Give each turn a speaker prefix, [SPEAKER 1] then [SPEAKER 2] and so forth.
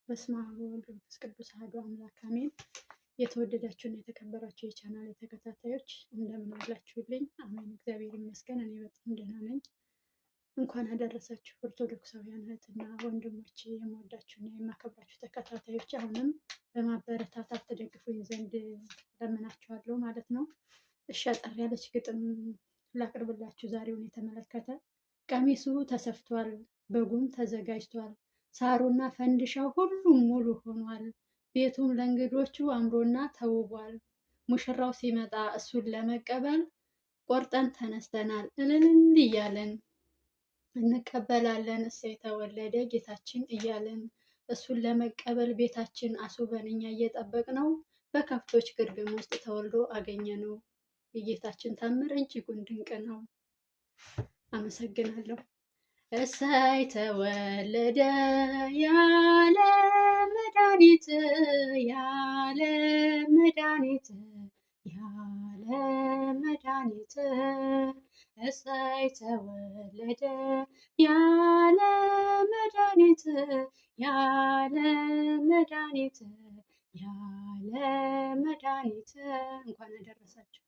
[SPEAKER 1] በስመ አብ ወወልድ ወመንፈስ ቅዱስ አሐዱ አምላክ አሜን። የተወደዳችሁና የተከበራችሁ የቻናል ተከታታዮች እንደምን አላችሁልኝ? አሜን፣ እግዚአብሔር ይመስገን። እኔ በጣም ደህና ነኝ። እንኳን አደረሳችሁ ኦርቶዶክሳውያን እህትና ወንድሞቼ፣ የምወዳችሁና የማከብራችሁ ተከታታዮች፣ አሁንም በማበረታታት ተደግፉኝ ዘንድ ለምናችኋለሁ ማለት ነው። እሺ፣ አጠር ያለች ግጥም ላቅርብላችሁ ዛሬውን የተመለከተ። ቀሚሱ ተሰፍቷል፣ በጉም ተዘጋጅቷል፣ ሳሩና ፈንዲሻው ሁሉም ሙሉ ሆኗል። ቤቱም ለእንግዶቹ አምሮና ተውቧል። ሙሽራው ሲመጣ እሱን ለመቀበል ቆርጠን ተነስተናል እልል እያልን እንቀበላለን እሰይ ተወለደ ጌታችን እያልን። እሱን ለመቀበል ቤታችን አስውበን እኛ እየጠበቅነው በከብቶች ግርግም ውስጥ ተወልዶ አገኘነው። የጌታችን ታምር እጅጉን ድንቅ ነው። አመሰግናለሁ። እሰይ ተወለደ ያለ መድኃኒት፣ ያለ መድኃኒት፣ ያለ መድኃኒት። እሰይ ተወለደ ያለ መድኃኒት፣ ያለ መድኃኒት፣ ያለ መድኃኒት። እንኳን አደረሳችሁ።